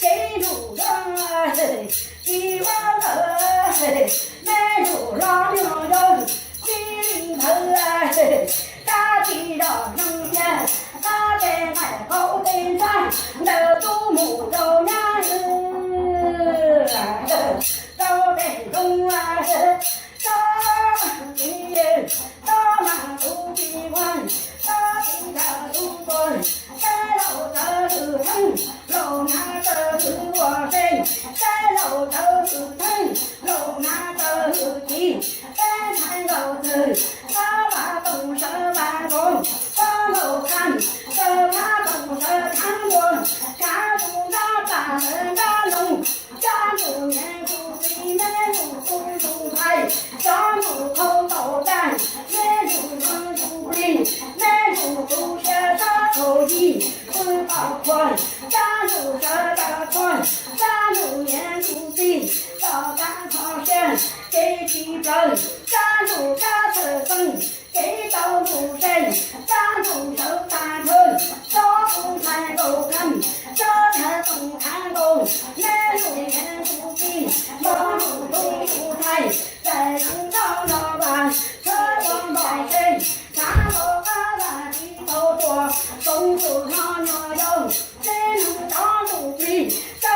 Kev ntuj zog tsis ua lawm, me ntsuag hlob nyuag yog tsis li ntawd, tab tsis zog zoo tiag, tab tej nqaij qaub tej ntxhab ntawm tub mus rau nyab, rau tej ntoo, tsob txiv, tsob mas tus txiv muag, tsob txiv ntawm tus tuag, peb laus tawv hwj theeb, laus hnav tawv hwj ua seej, peb laus tawv hwj theeb, laus hnav tawv hwj ci, peb ntxhais laus txwg, tsob vaj toom sawv vaj nkaus, tsob laus khaj sawv khab toom sawv khab ntuag, tshav ntuj ntab paj sawv ntab loog, tsab ntsuj niam ntsuj txiv, me ntsuj tub ntsuj ntxhais, tsab ntsuj qhau tau daj, me ntsuj ntsuj plig, me ntsuj tu siab tsob tshauv yig, txwj tau qhuas, tsab ntsuj sawv daws qhuas, tsab ntsuj niam ntsuj txiv, txoj kab kho siab kev tsis plawg, tsab ntsuj kab txhawj xeeb kev tau mus seej, tsab ntsuj sawv tag thawj, tsob tub ntxhais nkaus khaj, tsob ntxhais toom khav nkaus, me ntsuj niam ntsuj txiv, tsob ntsuj tub ntsuj ntxhais, txais tsis tau los vas, tshawb tau nto seej, tshav ntuj qab vaj tsis tau tuag, tsoom ntsuj hlob nyuag yau, teb neeg tsob ntsuj plig,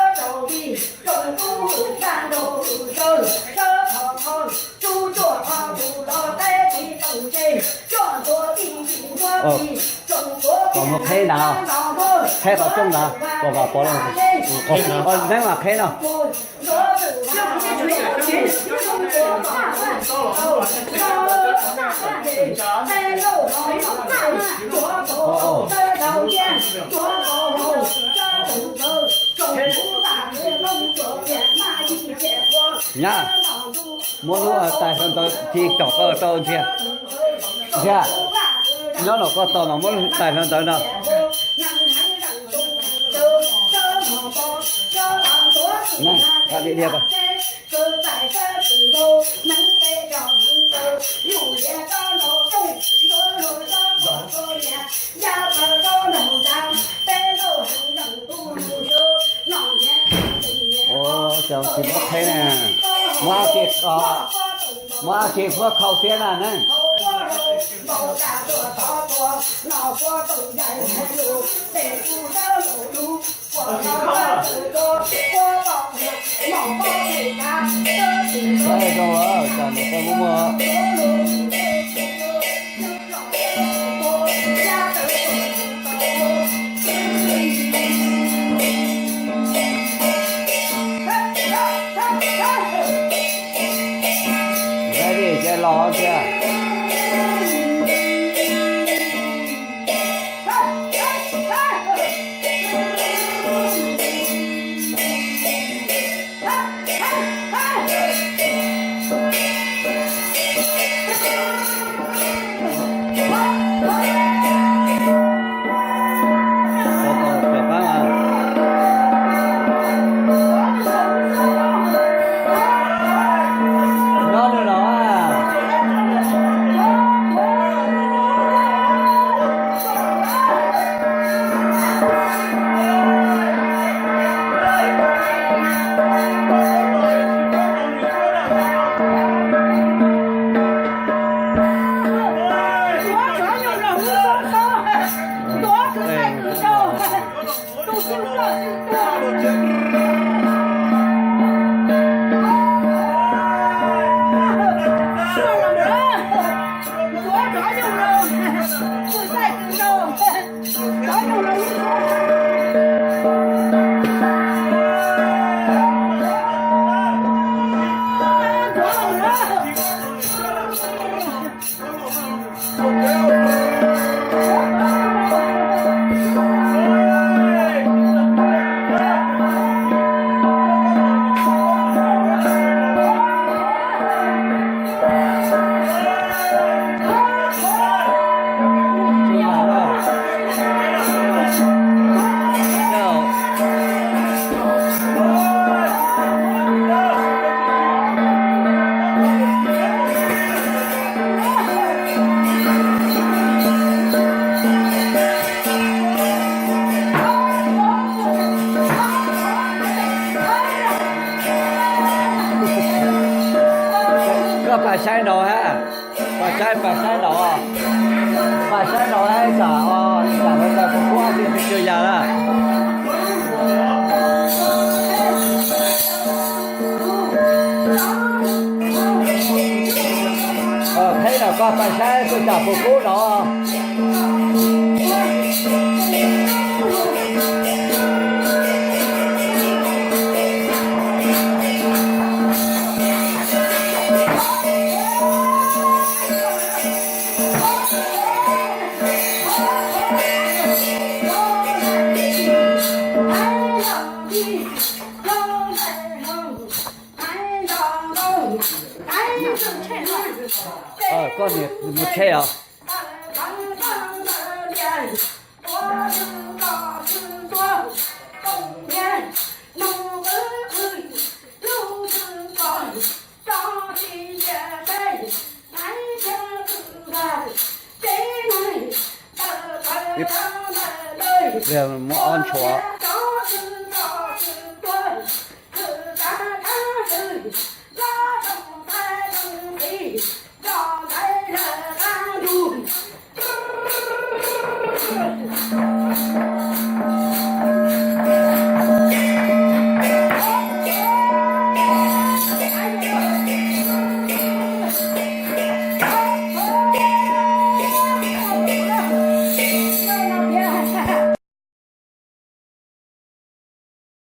sawv tsees los tag tuag. Kom mus qheb ntawd, qheb qhov rooj ntawd, kom kom pov los. Neeb mas qheb no. Nyab, muab lub tais hluav ntawd ci kom koj rau Ntxhiab. Ntxhiab, nyob los koj tos mas muab lub tais hluav ntawd no. Ua cas tsis muab qheb na, muab ke, muab ke fuab khau thiab na ne. Ua zoo, cas mus koj muaj muaj. Ntxhais li ces los thiab. Nyob nws los. Pab saib no ha, pab saib, pab saib no, pab saib no ha, tsam, tsam lawv tau pov kub ab tsi tsi tsi yas na. Qheb no koj pab saib kuj tsam pov kub no. Koj mus tsheb os. Muab ob ntshuav.